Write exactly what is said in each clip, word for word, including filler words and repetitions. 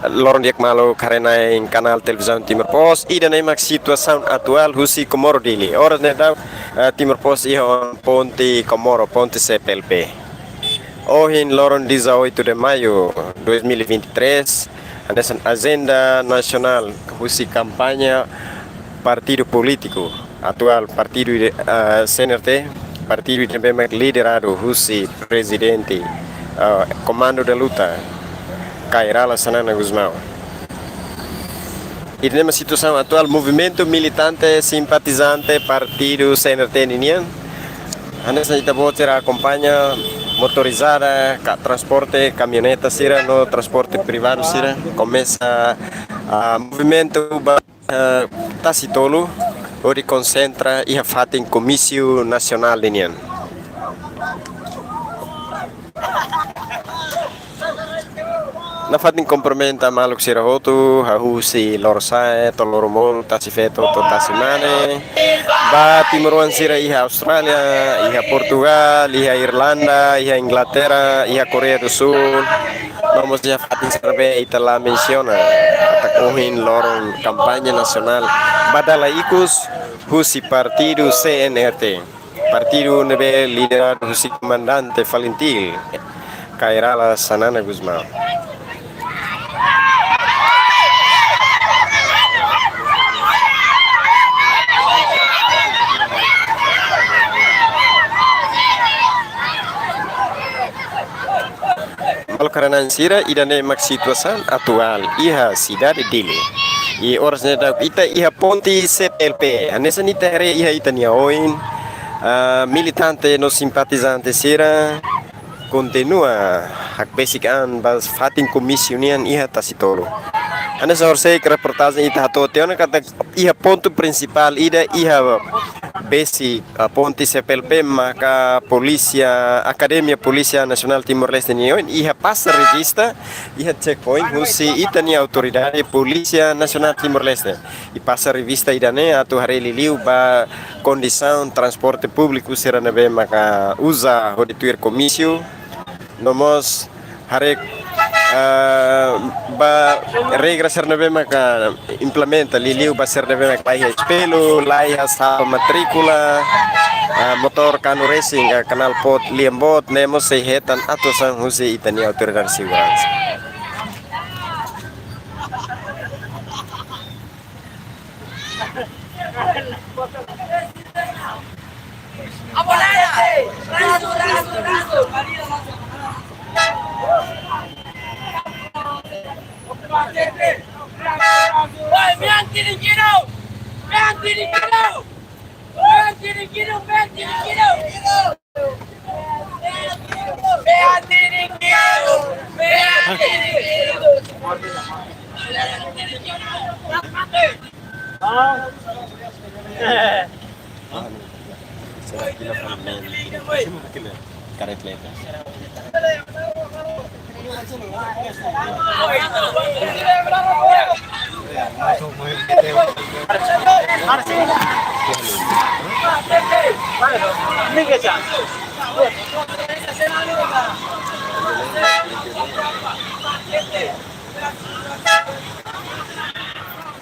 Loron di'ak maluk haree-na'in kanál televizaun Timor Post, ida-ne'e mak situasaun atuál husi Comoro Dili. Oras ne'e daudaun, eh, Timor Post iha ponte Comoro, ponte C P L P. Ohin loron dezoito de maio dois mil e vinte e três, hanesan ajenda nasionál husi kampaña partidu polítiku atuál, partidu, eh, C N R T, partidu ne'ebé mak lideradu husi prezidente, eh, Comando da Luta, Kay Rala Xanana Gusmão. Ida-ne'e mak situasaun atuál movimentu militante simpatizante partidu C N R T ninian. Hanesan ita-boot sira akompaña, motorizada, ka transporte, kamioneta sira no transporte privadu sira komesa, ah, movimentu ba, eh, Tasi Tolu, hodi konsentra iha fatin Komísiu Nasionál ninian. Nafatin kumprimenta maluk sira hotu, hahú husi Lorosa'e to'o Loromonu, Tasi Feto to'o Tasi Mane, ba timoroan sira iha Austrália, iha Portugal, iha Irlanda, iha Inglaterra, iha Koreia do Sul, no mós iha fatin sira ne'ebé ita la mensiona, katak ohin loron kampaña nasionál ba dala ikus husi partidu C N R T. Partidu ne'ebé lideradu husi komandante FALINTIL, Kay Rala Xanana Gusmão. Maluk haree-na'in sira, ida-ne'e mak situasaun atuál iha sidade Dili. I oras ne'e daudaun ita iha ponte C P L P. Hanesan ita haree iha ita-nia oin, ah, militante no simpatizante sira kontinua hakbesik an ba fatin Komísiu nian iha Tasi Tolu. Hanesan horisehik reportajen ita hato'o tiha ona katak iha pontu prinsipál ida iha besik, ah, ponte C P L P maka polísia, Akademia Polísia Nasionál Timor-Leste nia oin iha pasa revista iha checkpoint husi ita-nia autoridade Polísia Nasionál Timor-Leste. I pasa revista ida-ne'e atu haree liuliu ba kondisaun transporte públiku sira ne'ebé maka uza hodi tuir komísiu. No mós haree, eh, ba regra sira ne'ebé maka implementa liuliu ba sira ne'ebé maka la iha espellu, la iha sapa matríkula, eh, motór kanu racing, eh, knalpot lian boot, ne'e mós sei hetan atuasaun husi ita-nia autoridade seguransa.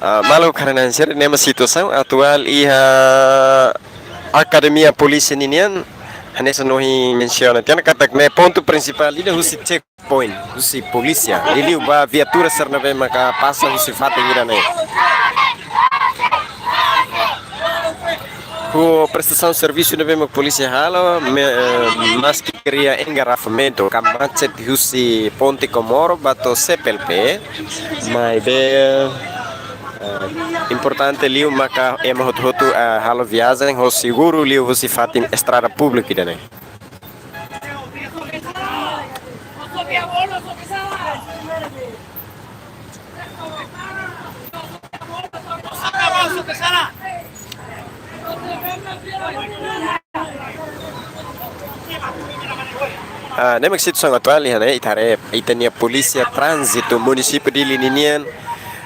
Ah, maluk haree-na'in sira, ne'e mak situasaun atuál iha Akademia Polísia ninian, hanesan ohin mensiona tiha ona katak ne'e pontu prinsipál ida husi checkpoint husi polísia, liuliu ba viatura sira ne'ebé maka pasa husi fatin ida-ne'e. Ho prestasaun servisu ne'ebé mak polísia halo, me, eh, maski kria engarrafamentu ka macet husi ponte Comoro ba to'o C P L P, maibé, eh, importante liu maka ema hotu-hotu, eh, halo viajen ho seguru liu husi fatin estrada públiku ida-ne'e. Ah, ne'e mak situasaun atuál iha ne'e, ita haree ita-nia polísia tránzitu munisípiu Dili ninian,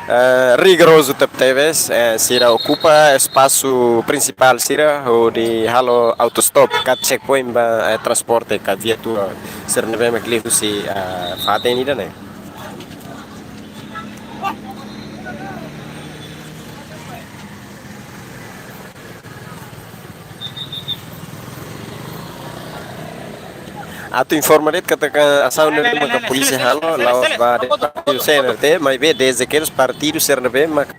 eh, rigorozu tebetebes, eh, sira okupa espasu prinsipál sira hodi halo autostop ka checkpoint ba, eh, transporte ka viatura sira ne'ebé mak liu husi, eh, fatin ida-ne'e. Atu informa de'it katak asaun ne'ebé maka polísia halo la'ós ba de'it partidu C N R T, maibé dezde kedas partidu sira ne'ebé maka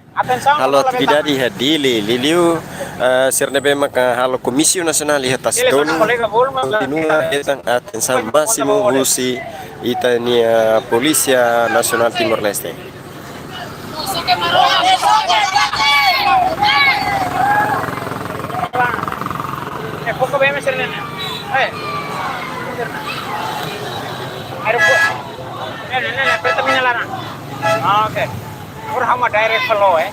halo atividade iha Dili, liuliu, eh, sira ne'ebé maka halo Komísiu Nasionál iha Tasitolu, kontinua hetan atensaun másimu husi ita-nia Polísia Nasionál Timor-Leste. Eh, poco B M S, nene. Eh. Aeropuerto. Nene, nene, aperta mina laranja. Ah, oke. Agora vamos direct flow, eh.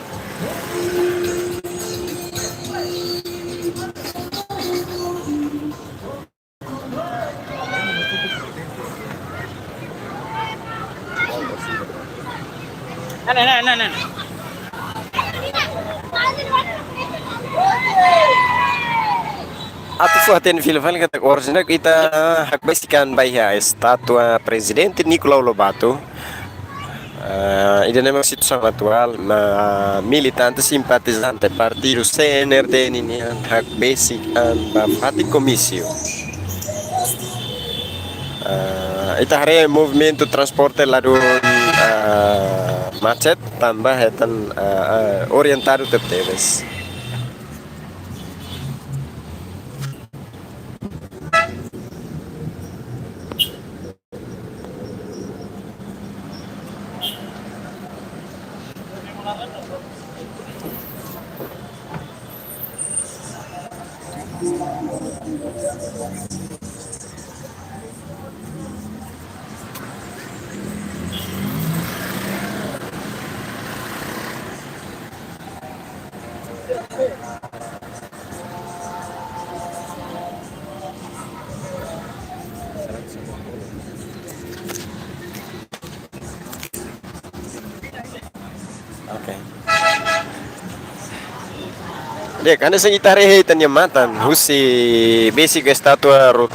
Nene, nene, nene. Atu fó-hatene fila fali katak oras ne'e ita hakbesik an ba iha estátua Prezidente Nicolau Lobato. Ah, ida-ne'e mak situasaun atuál, ah, militante simpatizante partidu C N R T ninian hakbesik an ba fatin komísiu. Ah, ita haree movimentu transporte ladún, ah, macet tanba hetan, ah, ah, orientadu tebetebes. Oke. Di'ak, hanesan ita haree iha ita-nia matan, husi besik estátua ro-,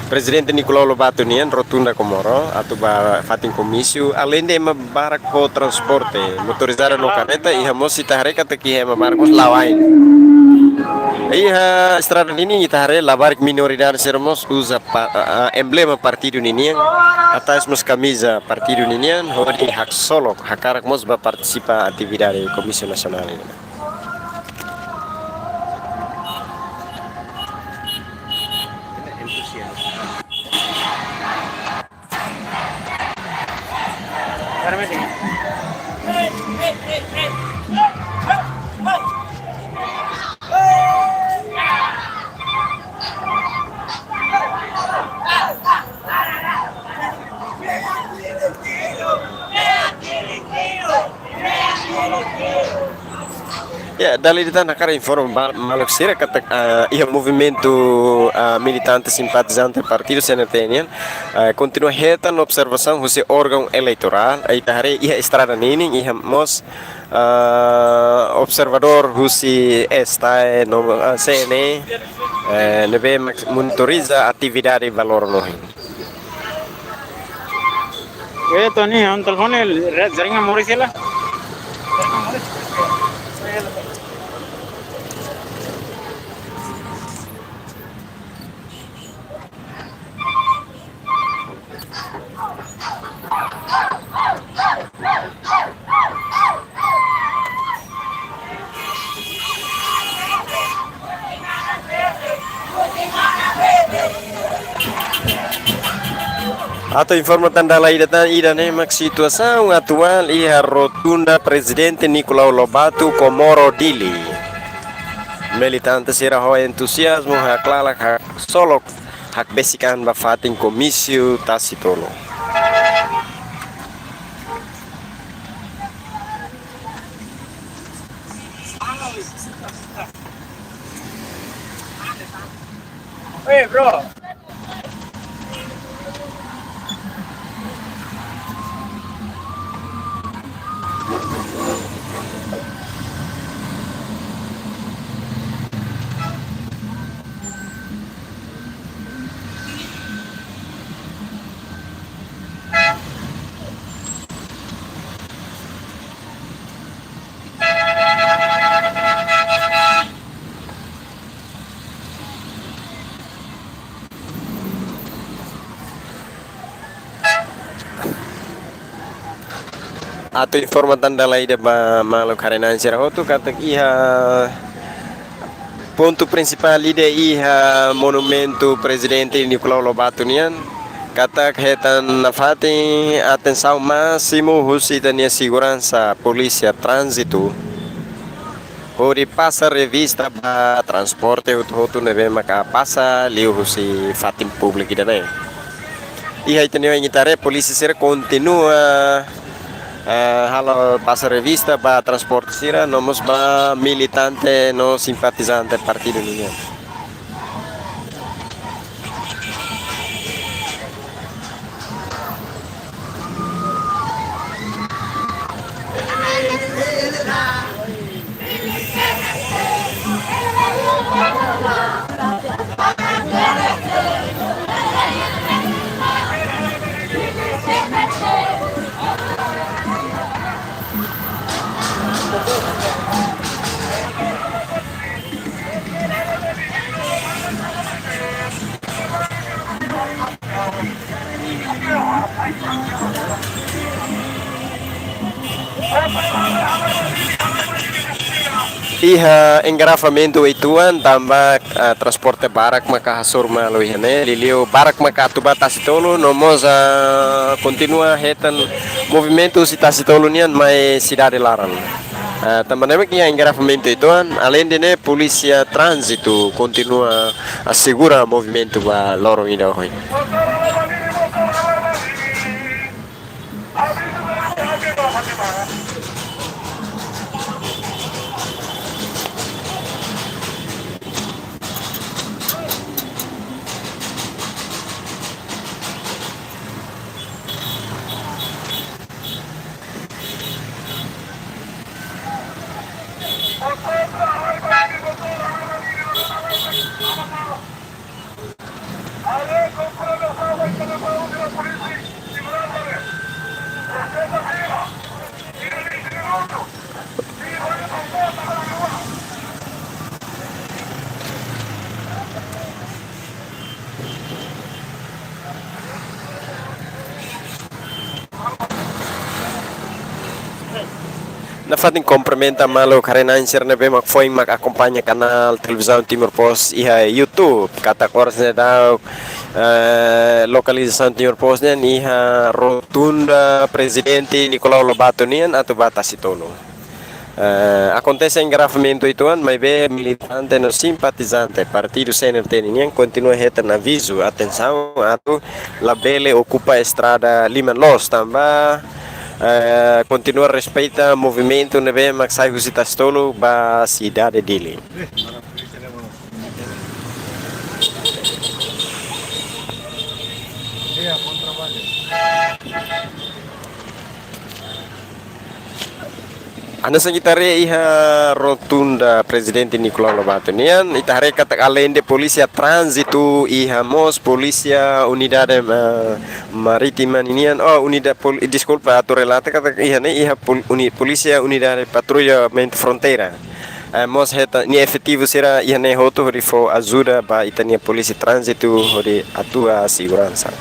Prezidente Nicolau Lobato nian, Rotunda Comoro, atu ba fatin komísiu, aleinde ema barak ho transporte motorizada no karreta, iha mós ita haree katak iha ema barak mós la'o ain. Iha estrada ninin ita haree labarik minoridade sira mós uza pa-, ah, ah, emblema partidu ninian, atrás mós kamiza partidu ninian, hodi haksolok, hakarak mós ba partisipa atividade Komísiu Nasionál nian. Ya, dala ida tan hakarak informa ba maluk sira katak, ah, iha movimentu, ah, militante simpatizante partidu C N R T nian, ah, kontinua hetan observasaun husi órgaun eleitorál, ita haree iha estrada ninin, iha mós, ah, observadór husi STAE no, ah, C N E, eh, ne'ebé mak monitoriza atividade ba loron ohin. Eh, Tony, ha'u-nia telefone re-, jaringan moris hela. Atu informa tan dala ida tan, ida-ne'e mak situasaun atuál iha Rotunda Prezidente Nicolau Lobato, Comoro, Dili. Militante sira ho entuziazmu haklalak, haksolok, hakbesik an ba fatin komísiu Tasitolu. Hey, bro. atu informa tan dala ida ba maluk haree-na'in sira hotu katak iha pontu prinsipál ida iha monumentu Prezidente Nicolau Lobato nian, katak hetan nafatin atensaun másimu husi ita-nia seguransa polísia tránzitu hodi pasa revista ba transporte hotu-hotu ne'ebé maka pasa liuhusi fatin públiku ida-ne'e. Iha ita-nia oin ita haree polísia sira kontinua, eh, halo pasa revista ba transporte sira, no mós ba militante no simpatizante partidu nian. Iha engarrafamentu uitoan tanba, ah, transporte barak maka hasoru malu iha ne'e, liuliu barak maka atu ba Tasitolu, no mós, ah, kontinua hetan movimentu husi Tasitolu nian mai sidade laran. Ah, tanba ne'e mak iha engarrafamentu uitoan, aleinde ne'e polísia tránzitu kontinua asegura movimentu ba loron ida ohin. Nafatin kumprimenta maluk haree-na'in sira ne'ebé mak foin mak akompaña kanál Televizaun Timor Post iha YouTube. Katak oras ne'e daudaun, eh, lokalizasaun Timor Post nian iha rotunda Prezidente Nicolau Lobato nian atu ba Tasitolu. Eh, akontese engarrafamentu uitoan, maibé militante no simpatizante partidu C N R T nian kontinua hetan avizu atensaun atu labele okupa estrada liman loos tanba, eh, kontinua respeita movimentu ne'ebé mak sai husi Tasitolu ba sidade Dili. Hanesan ita haree iha rotunda Prezidente Nicolau Lobato nian, ita haree katak aleinde polísia tránzitu, iha mós polísia unidade, eh, marítima ninian, oh, unidade pol-, deskulpa, atu relata katak iha ne'e, iha pol-, uni-, polísia unidade patrullamentu fronteira. Eh, mós hetan nia efetivu sira iha ne'e hotu hodi fó ajuda ba ita-nia polísia tránzitu hodi atua seguransa.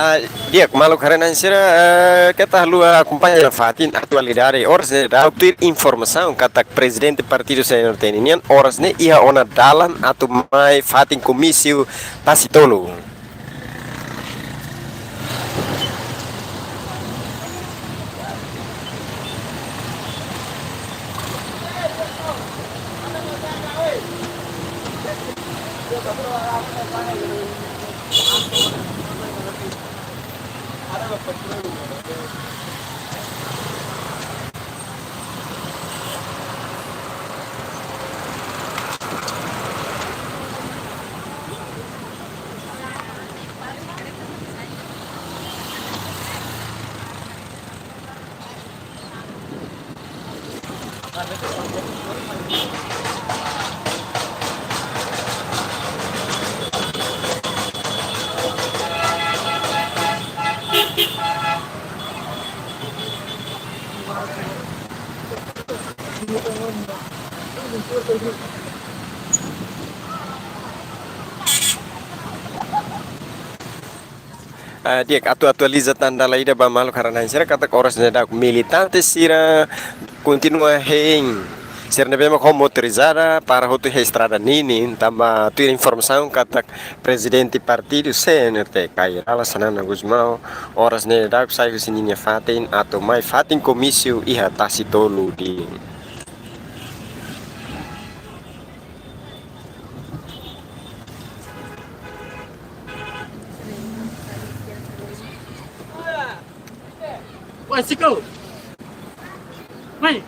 Ah, di'ak, maluk haree-na'in sira, eh, keta haluha akompaña nafatin atualidade oras ne'e daudaun, tuir informasaun katak Prezidente Partidu C N R T nian oras ne'e iha ona dalan atu mai fatin komísiu Tasi Tolu. Ah, di'ak, atu atualiza tan dala ida ba maluk haree-na'in sira katak oras ne'e daudaun militante sira kontinua hein sira ne'ebé mak ho motorizada para hotu iha estrada ninin, tanba tuir informasaun katak Prezidente Partidu C N R T, Kay Rala Xanana Gusmão, oras ne'e daudaun sai husi ninia fatin atu mai fatin komísiu iha Tasi Tolu, Dili. Wan, Siko. Mai.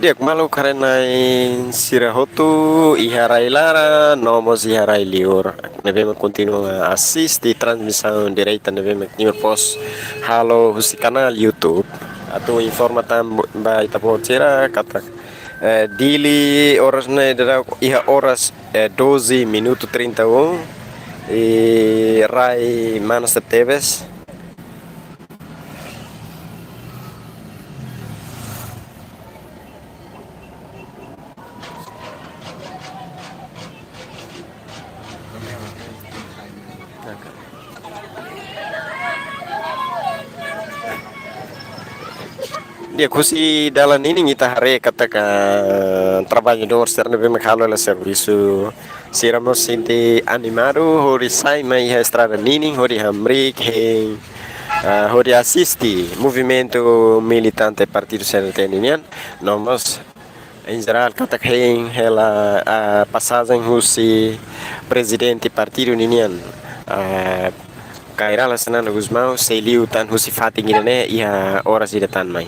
Di'ak, maluk haree-na'in sira hotu iha rai-laran no mós iha rai-liur ne'ebé mak kontinua asiste transmisaun direta ne'ebé mak Timor Post halo husi kanál YouTube. Atu informa tan ba ita-boot sira katak, eh, Dili oras ne'e daudaun iha oras, eh, doze minutu trinta e um, i rai manas tebes. Di'ak, husi dalan ninin ita haree katak traballadór sira ne'ebé mak halo hela servisu sira mós sente animadu hodi sai mai iha estrada ninin hodi hamriik hein, ah, hodi asiste movimentu militante Partidu C N R T ninian, no mós em geral, katak hein hela, ah, pasajen husi prezidente partidu ninian, ah, Kay Rala Xanana Gusmão, sei liu tan husi fatin ida-ne'e iha oras ida tan mai.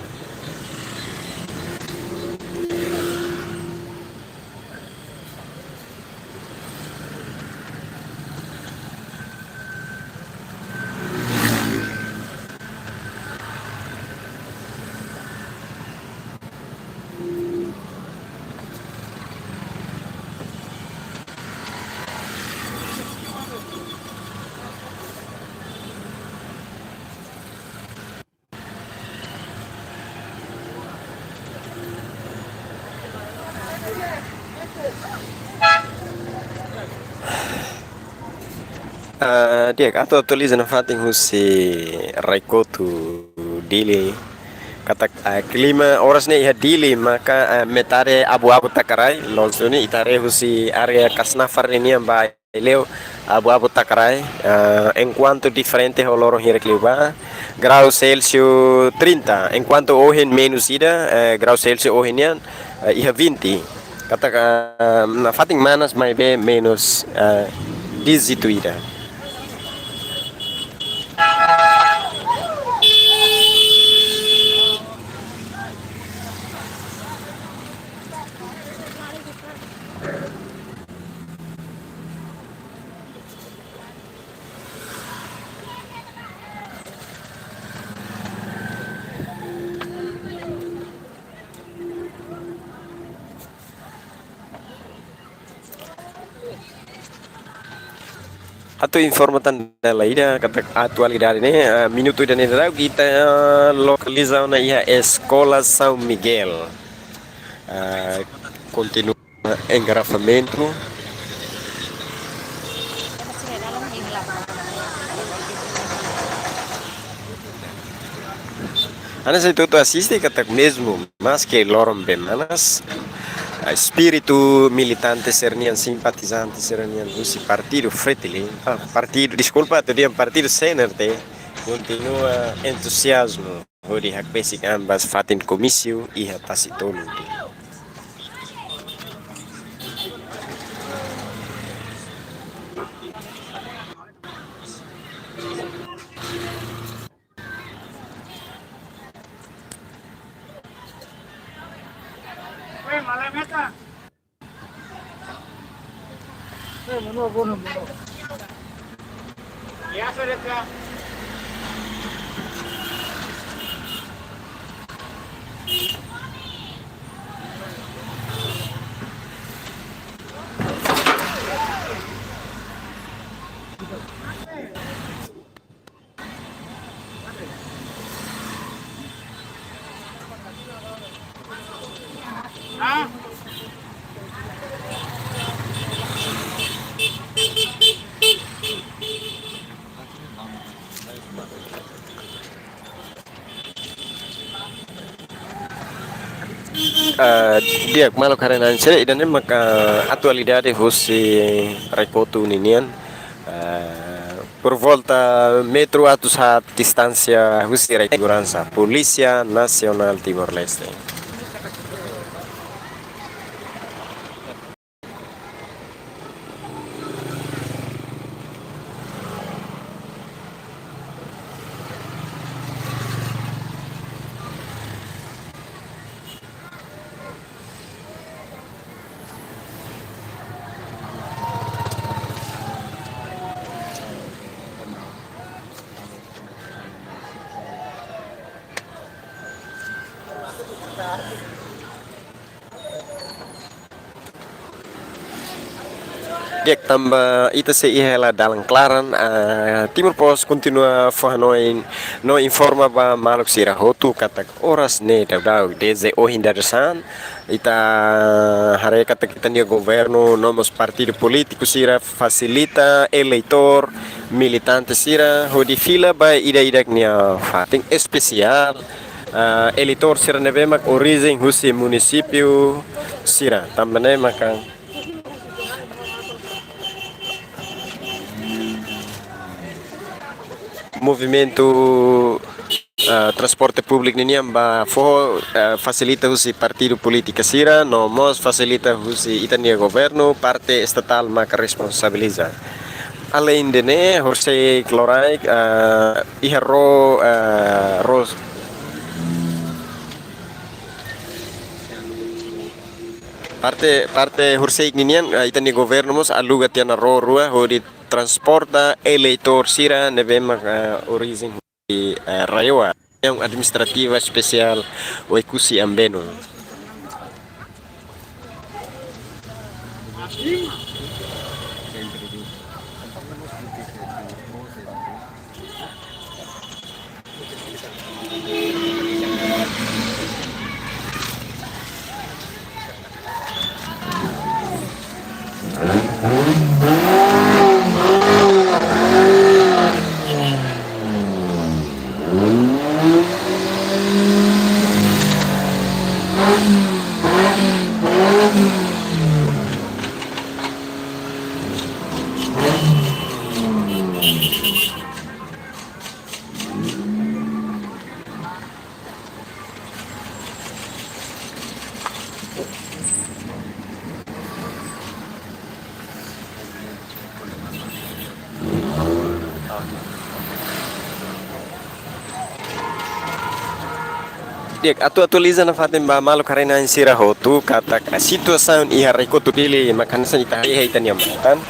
Ah, di'ak, atu atualiza nafatin husi Raikotu, Dili. Katak, ah, klima oras ne'e iha Dili maka, ah, metade abu-abu taka rai, loos duni ita haree husi área Kasnafar ninian ba Aileu, abu-abu taka rai, ah, enkuantu diferente ho loron hirak liubá, grau Celsius trinta, enkuantu ohin menus ida, eh, grau Celsius ohin nian, eh, iha vinte. Katak, ah, nafatin manas maibé menus, ah, díjitu ida. Atu informa tan dala ida katak atualidade ne'e, ah, minutu ida-ne'e daudaun ita, ah, lokaliza ona iha Eskola São Miguel. Ah, kontinua engarrafamentu. Hanesan ita hotu asiste katak mezmu maske loron bee manas, ah, espíritu militante sira-nian, simpatizante sira-nian husi partidu Fretilin, ah, partidu, deskulpa, atu dehan partidu C N R T, kontinua entuziazmu hodi hakbesik an ba fatin komísiu iha Tasi Tolu. Ah, di'ak, maluk haree-na'in sira, ida-ne'e maka atualidade husi Rai-Kotu ninian. Ah, por volta metru atus haat distánsia husi rai seguransa Polísia Nasionál Timor-Leste. Di'ak, tanba ita sei iha hela dalan klaran, ah, Timor Post kontinua fó-hanoin no informa ba maluk sira hotu katak oras ne'e daudaun, dezde ohin dadeer-saan, ita haree katak ita-nia governu no mós partidu polítiku sira fasilita eleitór, militante sira hodi fila ba ida-idak nia fatin, espesiál, ah, eleitór sira ne'ebé mak orijen husi munisípiu sira. Tanba ne'e maka movimentu, ah, transporte públiku ninian ba foho, ah, fasilita husi partidu polítiku sira, no mós fasilita husi ita-nia governu, parte estatál maka responsabiliza. Aleinde ne'e, horisehik loraik, ah, iha ró, ah, ró parte, parte horisehik ninian, ah, ita-nia governu mós aluga tiha ona ró rua hodi transporta eleitór sira ne'ebé mak, ah, orijen husi, ah, RAEOA, Rejiaun Administrativa Espesiál Oekusi Ambeno. Di'ak, atu atualiza nafatin ba maluk haree-na'in sira hotu katak situasaun iha Rai-Kotu Dili mak hanesan ita haree iha ita-nia matan.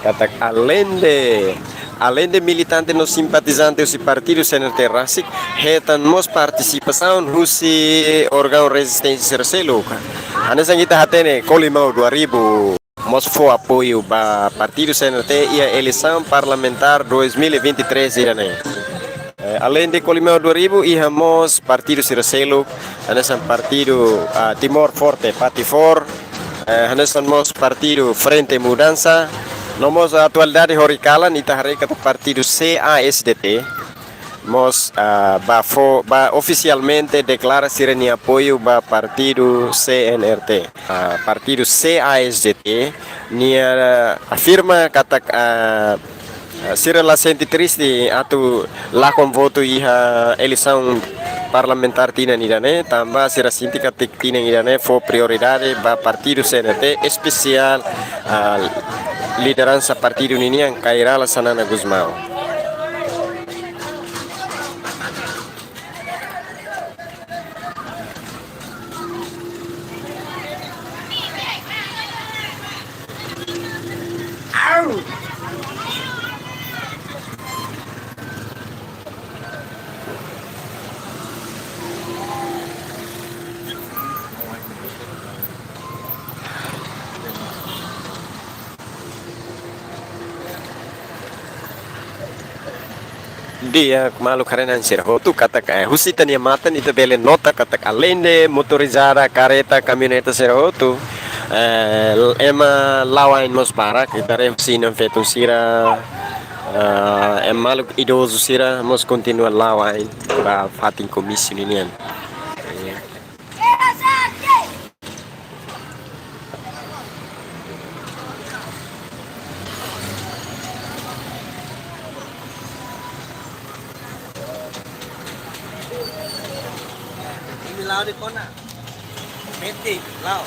Katak aleinde, aleinde militante no simpatizante husi partidu C N R T rasik, hetan mós partisipasaun husi órgaun rezisténsia sira seluk. Hanesan ita hatene Kolimau dua ribu. mós fó apoiu ba partidu C N R T iha eleisaun parlamentár dois mil e vinte e três ida-ne'e. Eh, além de Colimeu do Arribo, iha mós partidu sira seluk, hanesan partidu, ah, Timor Forte, PATIFOR, eh, hanesan mós partidu Frente Mudança, no mós atualidade horikalan ita haree katak partidu C A S D T, mós, ah, ba fó, ba ofisialmente deklara sira-nia apoiu ba partidu C N R T. Ah, partidu C A S D T nia afirma katak, ah, sira la sente triste atu lakon votu iha eleisaun parlamentár tinan ida-ne'e, tanba sira sente katak tinan ida-ne'e fó prioridade ba partidu C N R T, espesiál, ah, lideransa partidu ninian Kay Rala Xanana Gusmão. Di'ak, maluk haree-na'in sira hotu, katak, eh, husi ita-nia matan ita bele nota katak alende motorizada, kareta, kamioneta sira hotu, eh, ema la'o ain mós barak, ita haree husi inan-feton sira, eh, ema maluk idozu sira mós kontinua la'o ain ba fatin komísiu ninian. Imi la'o de'it ona. Mete, la'o.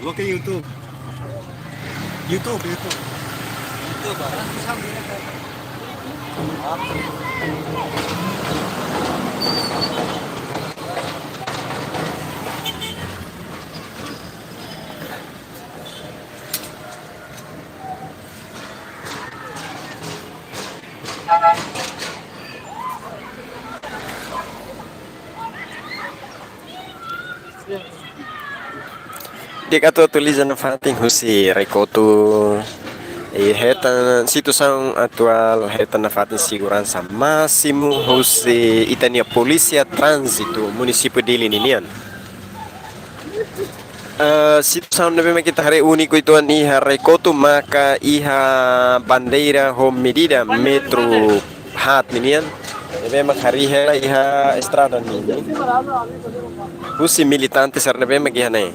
Loke YouTube. YouTube, YouTube. YouTube, ah. Di'ak, atu atualiza nafatin husi Rai-Kotu, eh, hetan situasaun atuál, hetan nafatin seguransa másimu husi ita-nia Polísia Tránzitu Munisípiu Dili ninian. Eh, situasaun ne'ebé mak ita haree úniku uitoan iha Rai-Kotu maka iha bandeira ho medida metru haat ninian ne'ebé mak harii hela iha estrada ninian. Husi militante sira ne'ebé mak iha ne'e.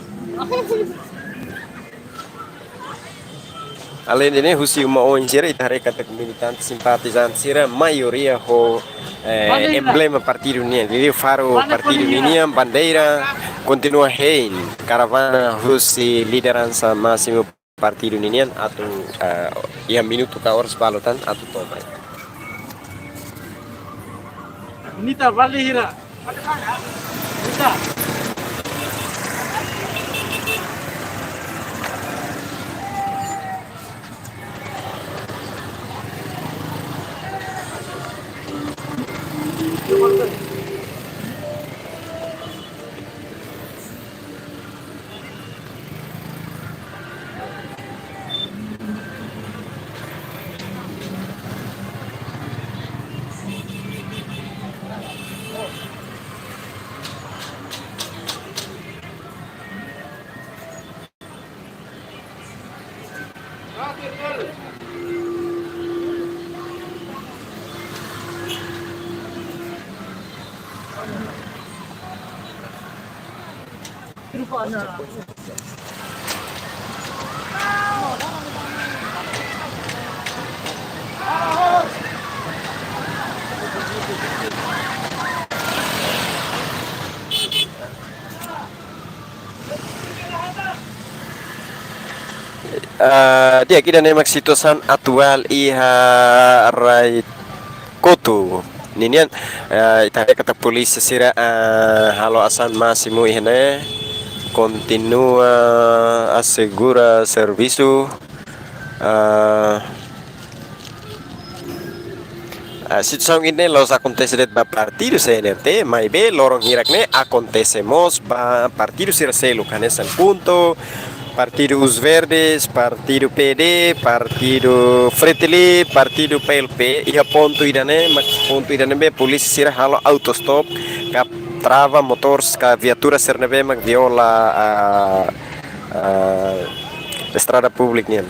Alende ne'e, husi uma oin sira ita haree katak militante simpatizante sira maioria ho, eh, emblema partidu nian. Jadi faru partidu ninian, bandeira, kontinua hein karavana husi lideransa másimu partidu ninian atu, eh, iha minutu ka oras balu tan atu to'o mai. Nita bali hira. Ah, di'ak, ida-ne'e mak situasaun atuál iha Rai-Kotu ninian, eh, ita haree katak polísia sira, eh, halo asaun másimu iha ne'e, kontinua asegura servisu, eh, Ah, situasaun ida-ne'e la'ós akontese de'it ba partidu C N R T, maibé loron hirak ne'e akontese mós ba partidu sira seluk, hanesan KHUNTO, partidu Os Verdes, partidu P D, partidu Fretilin, partidu P L P. Iha pontu ida-ne'e, mak pontu ida-ne'ebé polísia sira halo autostop, ka trava motór ka viatura sira ne'ebé mak viola, ah, ah, estrada públika nian.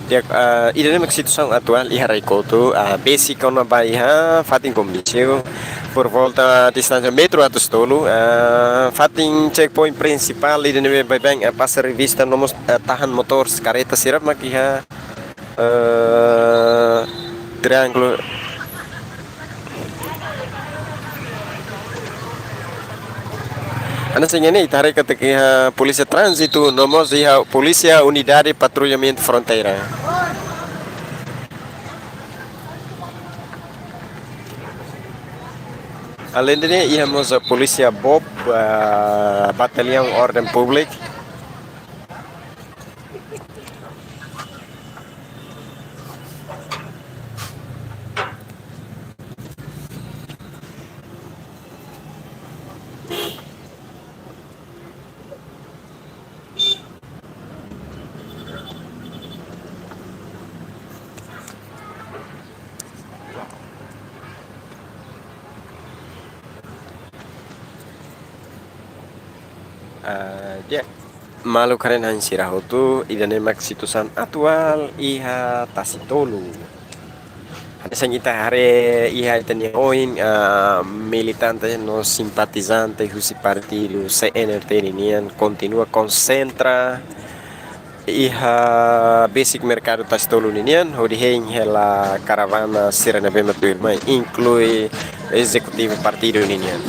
Di'ak, eh, ida-ne'e mak situasaun atuál iha rai kotuk, eh, besik kona-ba iha fatin komísiu, por volta distánsia metru atus tolu, eh, fatin checkpoint prinsipál ida-ne'ebé baibain, eh, pasa revista no mós, eh, tahan motór, karreta sira mak iha, eh, triángulu. Hanesan ne'e ita haree katak iha Polísia Tránzitu, no mós iha Polísia Unidade Patrullamentu Fronteira. Aleinde ne'e, iha mós polísia BOP, ah, Batallaun Orden Públika. Ah, di'ak, maluk haree-na'in sira hotu, ida-ne'e mak situasaun atuál iha Tasitolu. Hanesan ita haree iha ita-nia oin, ah, militante no simpatizante husi partidu C N R T ninian kontinua konsentra iha besik merkadu Tasitolu ninian, hodi hein hela karavana sira ne'ebé mak tuirmai, inklui ezekutivu partidu ninian.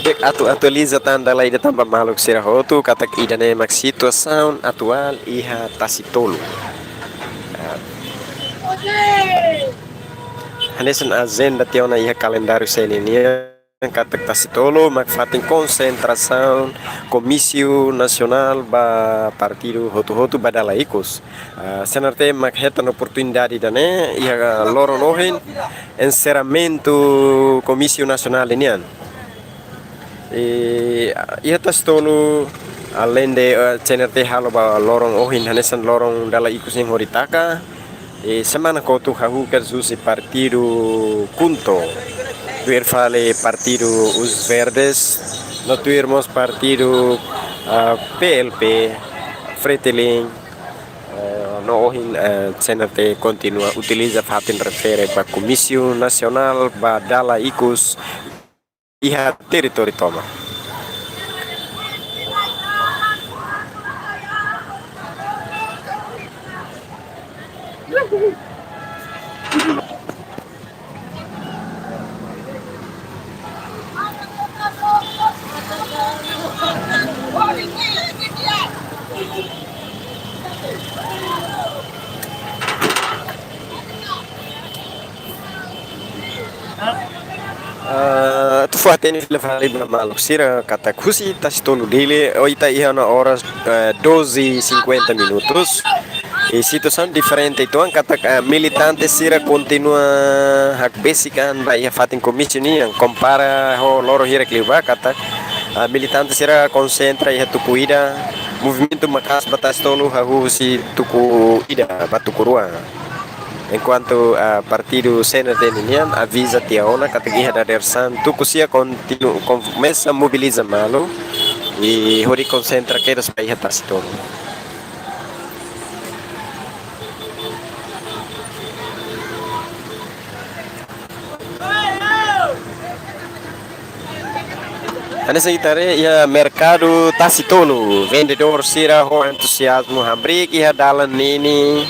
Di'ak, atu-, atualiza tan dala ida tan ba maluk sira hotu katak ida-ne'e mak situasaun atuál iha Tasitolu. Ah, hanesan ajenda tiha ona iha kalendáriu C N R T nian, katak Tasitolu mak fatin konsentrasaun komísiu nasionál ba partidu hotu-hotu ba dala ikus. Ah, C N R T mak hetan oportunidade ida-ne'e iha loron ohin, enserramentu komísiu nasionál ninian. I, ah, iha Tasitolu, aleinde, eh, C N R T halo ba loron ohin, hanesan loron dala ikus nian hodi taka, E semana kotuk hahú kedas husi partidu KHUNTO. Tuir fali partidu Os Verdes, no tuir mós partidu, ah, P L P, Fretilin, eh, no ohin, eh, C N R T kontinua utiliza fatin refere ba Komísiu Nasionál ba dala ikus iha territóriu tomak. Ah, atu fó-hatene fila fali ba maluk sira katak husi Tasitolu Dili, ohin ita iha ona oras, eh, doze e cinquenta minutos. I situasaun diferente uitoan katak, eh, militante sira kontinua hakbesik an ba iha fatin komísiu nian, kompara ho loron hirak liubá katak, eh, militante sira konsentra iha tuku ida, movimentu maka'as ba Tasitolu hahú husi tuku ida ba tuku rua. Enkuantu, ah, partidu C N R T ninian aviza tiha ona katak iha dadeer-saan tuku sia kontinu-, komesa mobiliza malu i hodi konsentra kedas ba iha Tasitolu. Hanesan ita haree iha merkadu Tasitolu, vendedór sira ho entuziazmu hamriik iha dalan nini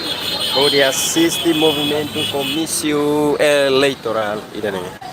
hodi asiste movimentu komísiu eleitorál ida-ne'e.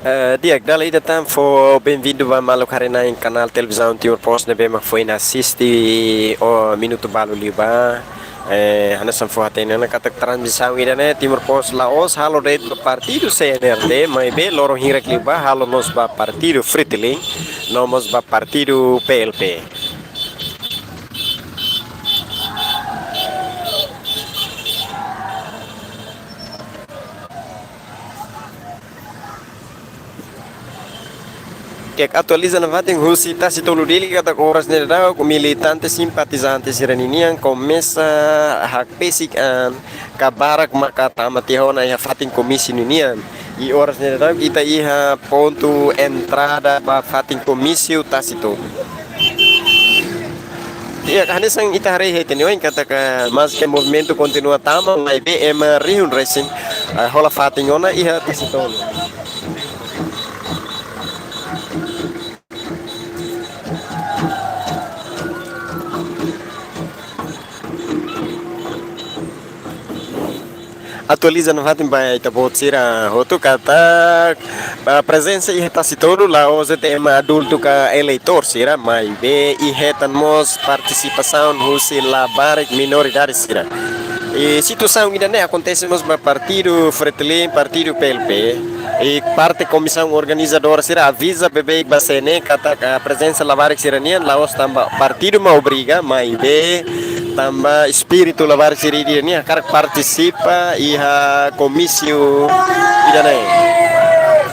Eh, di'ak, dala ida tan fó benvindu ba maluk haree-na'in kanál televizaun Timor Post ne'ebé mak foin asiste ho minutu balu liubá. Eh, hanesan fó-hatene ona katak transmisaun ida-ne'e Timor Post la'ós halo de'it ba partidu C N R T, maibé loron hirak liubá halo mós ba partidu Fretilin, no mós ba partidu P L P. Di'ak, atualiza nafatin husi Tasitolu Dili katak oras ne'e daudaun militante simpatizante sira ninian komesa hakbesik an ka barak maka tama tiha ona iha fatin komísiu ninian. I oras ne'e daudaun ita iha pontu entrada ba fatin komísiu Tasitolu. Di'ak, hanesan ita haree iha ita-nia oin katak maske movimentu kontinua tama, maibé ema rihun resin, ah, hola fatin ona iha Tasitolu. Atualiza nafatin ba ita-boot sira hotu katak, ah, prezensa iha Tasitolu la'ós de'it ema adultu ka eleitór sira, maibé hetan mós partisipasaun husi labarik minoridade sira. I situasaun ida-ne'e akontese mós ba partidu Fretilin, partidu P L P. I parte komisaun organizadora sira aviza beibeik ba C N N katak prezensa labarik sira nian la'ós tanba partidu mak obriga, maibé tanba espíritu labarik sira ida-ne'e hakarak partisipa iha komísiu ida-ne'e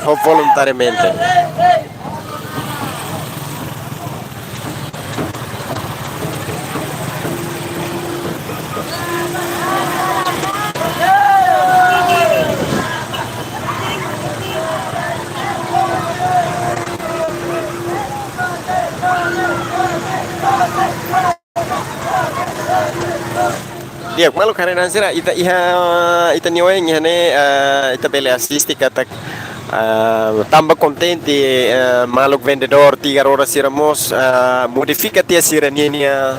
ho voluntariamente. Di'ak, maluk haree-na'in sira, ita iha ita-nia oin iha ne'e, eh, ita bele asiste katak, eh, tanba kontente, eh, maluk vendedór tiga roda sira mós, eh, modifika tiha sira-nia,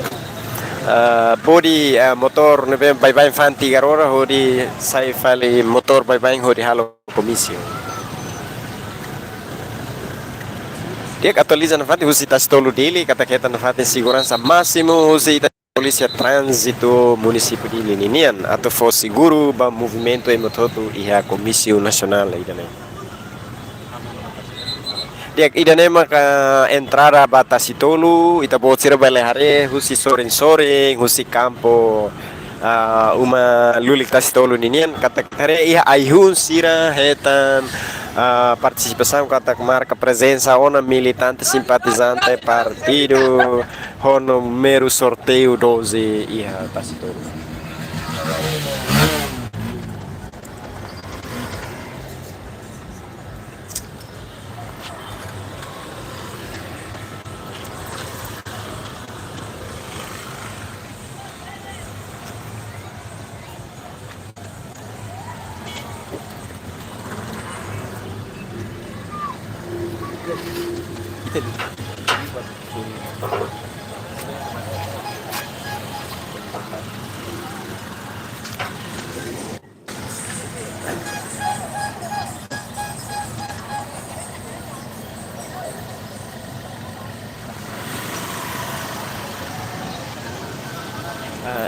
eh, bodi, eh, motór ne'ebé baibain fa'an tiga roda hodi sai fali motór baibain hodi halo komísiu. Di'ak, atualiza nafatin husi Tasitolu Dili, katak hetan nafatin seguransa másimu husi ita Polísia Tránzitu Munisípiu Dili ninian, atu fó seguru ba movimentu ema hotu-hotu iha Komísiu Nasionál ida-ne'e. Di'ak, ida-ne'e maka entrada ba Tasitolu, ita-boot sira bele haree husi sorin-sorin, husi kampu, ah, uma lulik Tasitolu ninian, katak haree iha ai-hun sira hetan, ah, partisipasaun katak marka prezensa ona militante simpatizante partidu ho númeru sorteiu doze iha Tasitolu. Ah,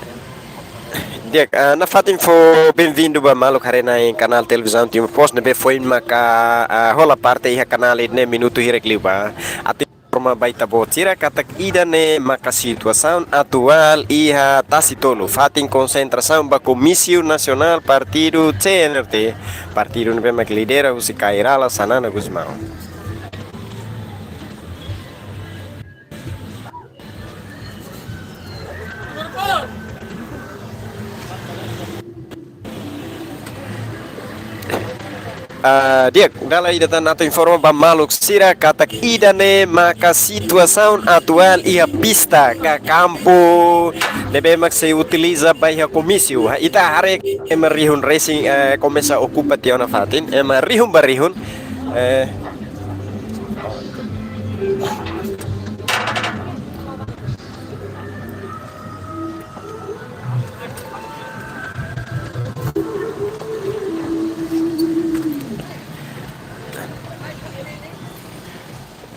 di'ak, ah, nafatin fó benvindu ba maluk haree-na'in kanál televizaun Timor Post ne'ebé foin maka, ah, hola parte iha kanál ida-ne'e minutu hirak liu ba. Atu informa ba ita-boot sira katak ida-ne'e maka situasaun atuál iha Tasitolu, fatin konsentrasaun ba Komísiu Nasionál Partidu C N R T, partidu ne'ebé mak lidera husi Kay Rala Xanana Gusmão. Ah, di'ak, dala ida tan atu informa ba maluk sira katak ida-ne'e maka situasaun atuál iha pista ka kampu ne'ebé mak sei utiliza ba iha komísiu. Ita haree ema rihun resin, eh, komesa okupa tiha ona fatin, ema rihun ba rihun. Eh,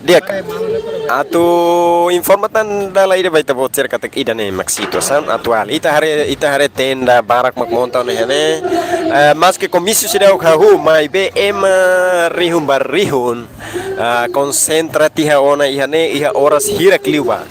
Di'ak, atu informa tan dala ida ba ita-boot sira katak ida-ne'e mak situasaun atuál. Ita haree, ita haree tenda barak mak monta ona iha ne'e. Eh, maske komísiu seidauk hahú, maibé ema rihun ba rihun, ah, konsentra tiha ona iha ne'e, iha oras hirak liu ba.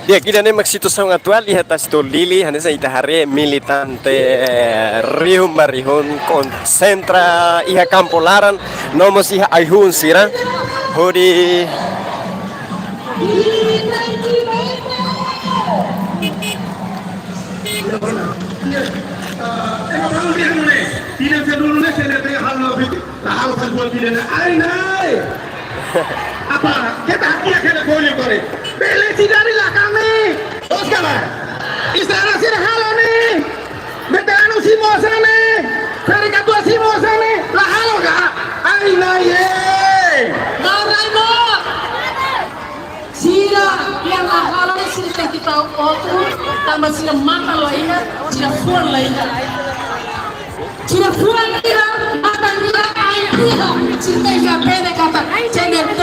Di'ak, ida-ne'e mak situasaun atuál iha Tasitolu Dili, hanesan ita haree militante, eh, rihun ba rihun konsentra iha kampu laran, no mós iha ai-hun sira, hodi Apa, keta haki kena boleh kore. Bele sidari la kami. Oskala. Istana sira halo ne'e. Veteranu simu hanesan ne'e. Feri katuas simu hanesan ne'e. La halo ka? Ai nai e. Maun Raimon. Sira yang la halo ne'e sira tenke tau outro, tanba sira matan la iha, sira fuan la iha. Sira fuan la iha, matan la iha, ai la iha. Sira tenke aprende katak C N R T,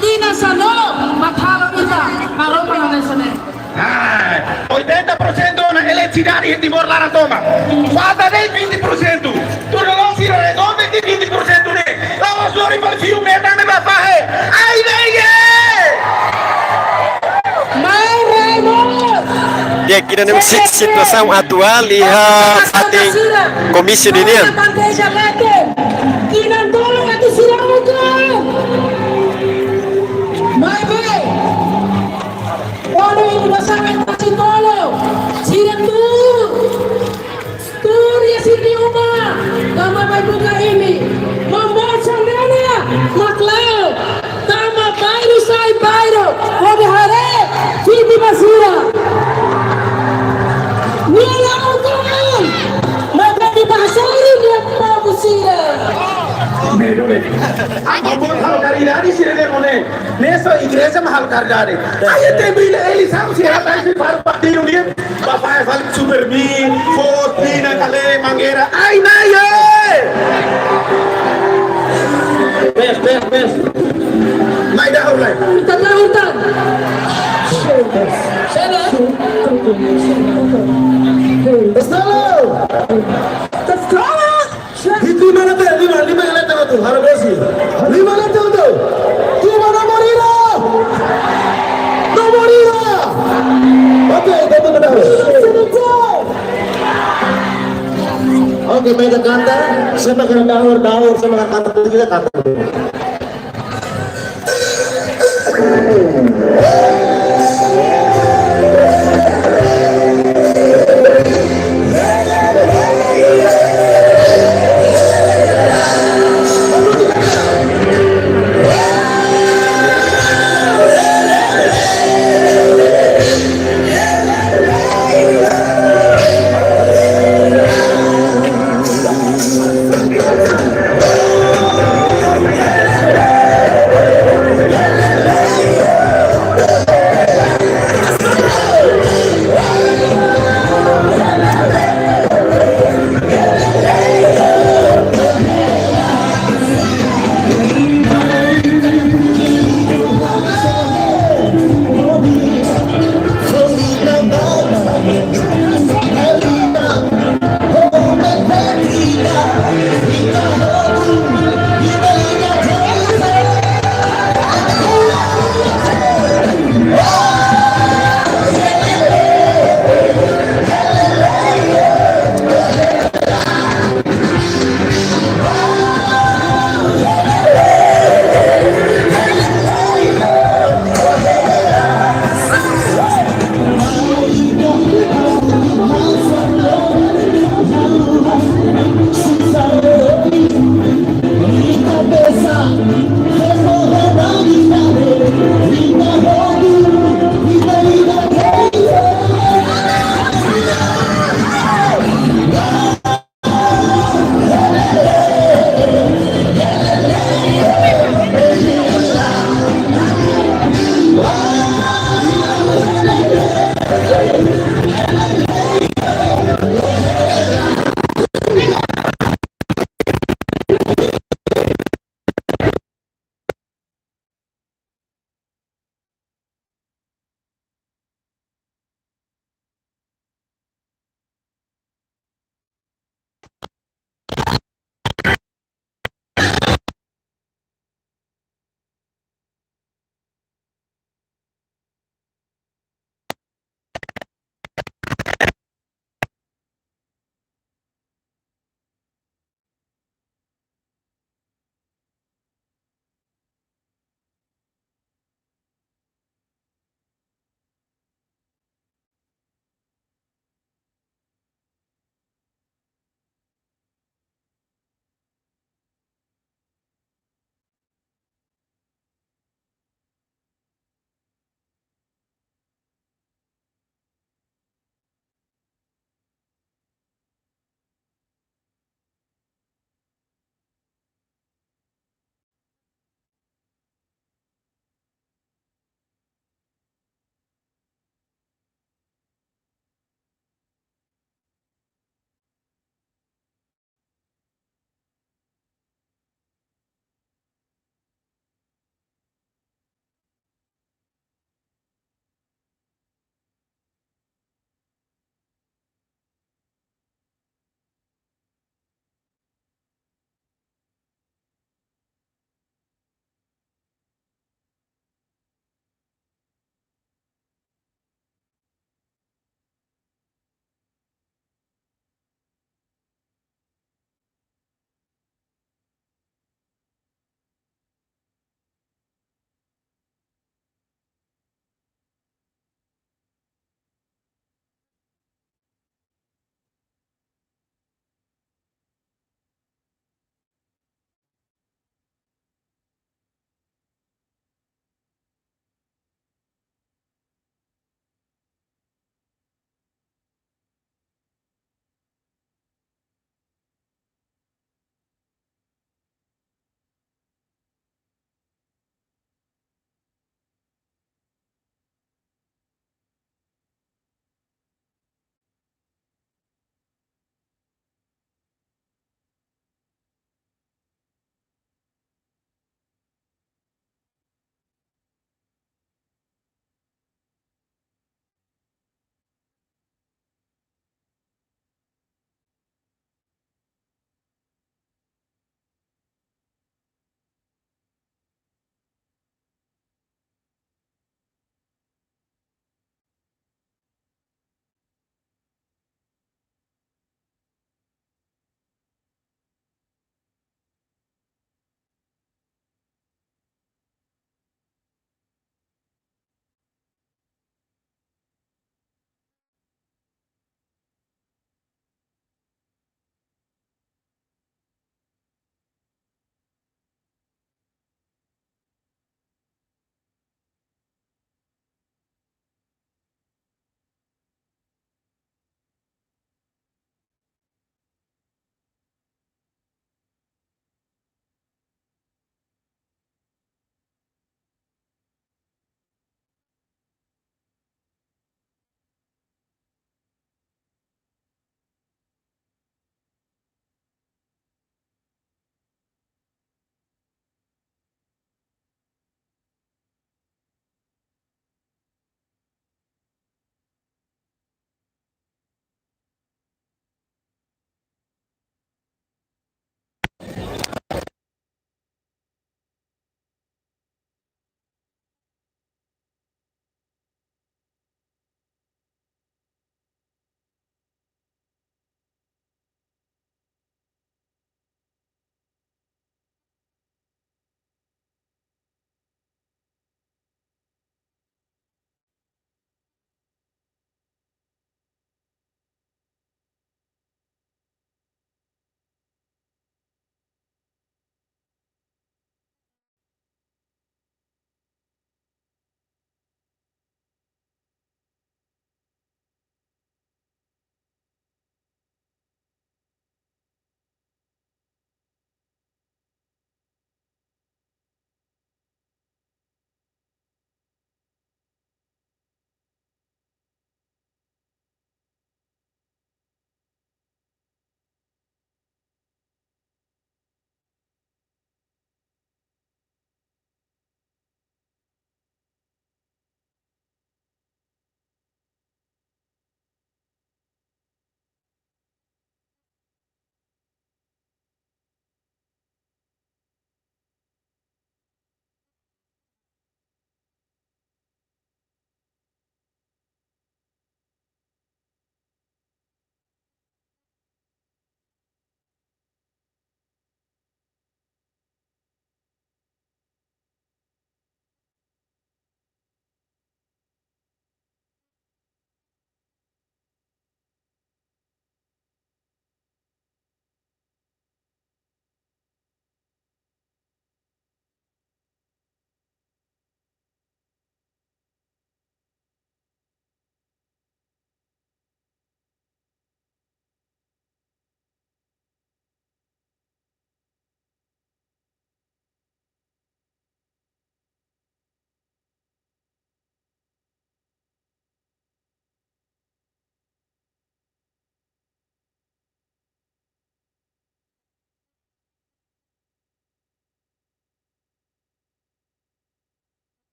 tinan sanulu, mak halo ita, maropa la hanesan ne'e. Ai, oitenta por cento ona eletrisidade iha Timor laran tomak. Falta de'it vinte por cento. Tudo lo sira rezolve de'it vinte por cento ne'e. La'ós lori fali fiu metan ne'e ba fahe. Ai, ne'e. Maun Raimon. Di'ak, ida-ne'e si-, situasaun atuál iha fatin komísiu ninian. Bandeja leten. Tinan tolu atu sira ukur. Mai, mai. Olo ini basama Tasitolu. Sira tuur. Tuur iha sira nia uma, tanba mai buka imi. Mambosa nana, mak la'o. Tama bairru sai bairru, hodi haree vítima sira. Nia la'o tuur, mak bele bá hasoru nia povu sira. Medo, eh. Mambosa localidade, se ne'e, ne'e só igreja mak halo karidade. Ai, ita bele eleisaun se hata se para partidu ne'e. Ba fahe fali Supermi, Ford, Pina, Kale, Mangueira. Ai, naya! Bes, bes, bes. Mai dah ulai. Urtan, urtan. Estalo. Estalo. Hitu lima nate, lima, lima nate atu, halo besi. Lima nate atu. Tuma nomor ida. Nomor ida. Oke, itu benar. Oke, mai ita kanta, sira mak kanta daur, daur, sira mak kanta, kita kanta.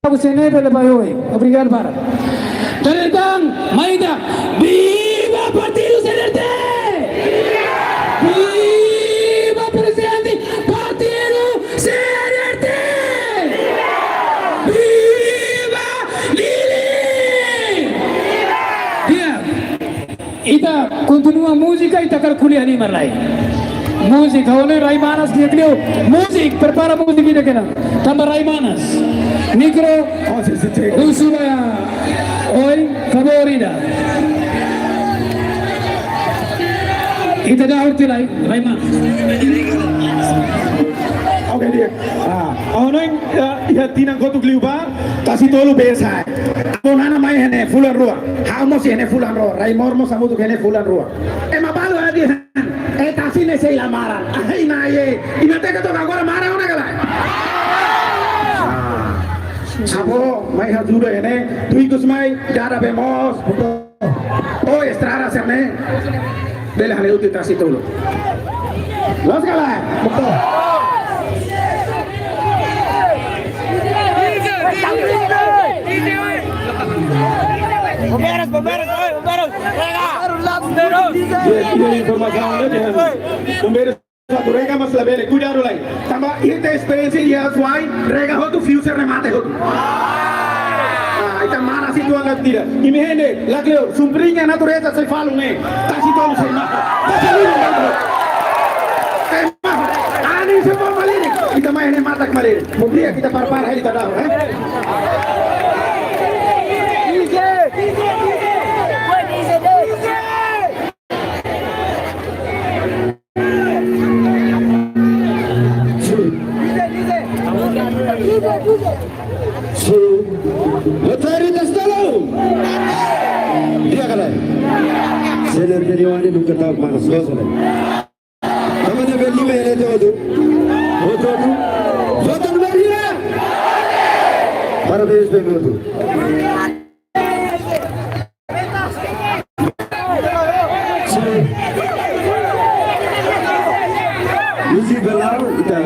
Aku sene bele bai oe. Obrigadu barak. Tentang mai ita, viva partidu C D R T! Viva prezidente partidu C D R T! Viva Lili! Viva! Ita kontinua múzika, ita hakarak ko'alia liman rai. Múzika, olha rai manas, dia que deu. Múzika, prepara múzika ida-ne'e. Tanba rai manas. Mikro, husu ba oin, favór ida. Ita dahuluk lai, rai manas. Oke, di'ak. Ah, ohin, ya, ya, tinan kotuk liubá, Tasi Tolu besa. Amu nana mai iha ne'e fulan rua. Ha'u mós iha ne'e fulan rua. Rai Mour mós hamutuk iha ne'e fulan rua. Ema balu hadi'a. Eh, Tasi ne'e sei la maran. Ai, na ye. Imi hateke to'ok agora maran ona ka lae? Ah. Avó, mai ajuda iha ne'e. Tuikus mai, dada bee moos. Oh, estrada sira-ne'e. Bele halo uti Tasi Tolu. Loos ka lae? Bombeiros, bombeiros, oi, bombeiros. Rega. Bombeiros. Iha, iha informasaun, ne'e? Bombeiros atu rega, mas labele, kuidadu lai. Tanba ita esperiénsia iha F Y, rega hotu, fiu sira-ne'e mate hotu. Ah, ita maran situasaun ne'e tira. Imi hatene, la kleur, sumpriña natureza sei falun ne'e. Tasi Tolu sei mate. Tasi Tolu sei mate. Sei mate. Anin sei fó malirin. Ita mai ne'e matak malirin. Bom dia, ita para para, ita dahuluk, eh? Su, Rotary Tasi Tolu. Di'ak ka lae? Seler jadi wani nunka tahu mana sosok. Kamu ada beli mana itu tu? Foto tu. Foto nomor lima. Parabéns, Bebeto. Lucy Belau, ita.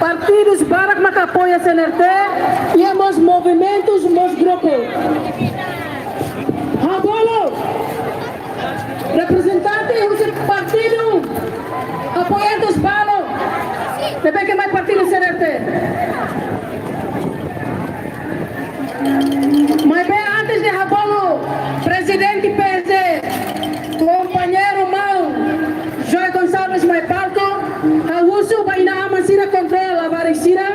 partidus barak maka apoia CNRT, iha mós movimentus, mós grupu. Ha'u bolu reprezentante husi partidu, apoiantes balu ne'ebé ke mai partidu CNRT. Maibé antes de ha'u bolu prezidente P S D, kompañeiru maun Joy Gonçalves mai palku, ha'u husu ba inan-aman sira kontrola labarik sira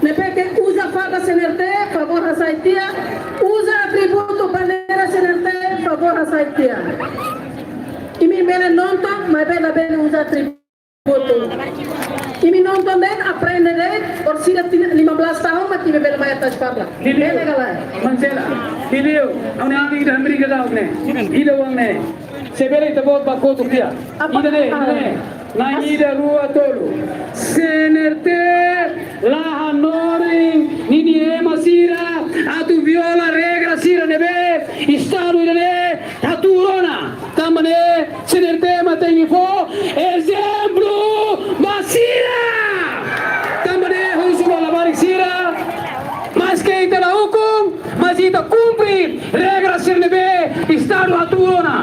ne'ebé ke uza farda CNRT, favór hasai tiha, uza atributu bandeira CNRT, favór hasai tiha. Imi bele nonton, maibé labele uza atributu. Imi nonton de'it, aprende de'it, orsida tinan lima belas tahun mak imi bele mai atas farda. Hilio. Bele ka lae? Mancela, hilio, ha'u-nia ami ida hamriik daudaun ne'e. Ida-ne'e. Se bele ita-boot bá kotuk tiha. Apa? Ida-ne'e, ida-ne'e. Ah. Na'in ida, rua, tolu. CNRT la hanorin ninia ema sira atu viola regra sira ne'ebé Estadu ida-ne'e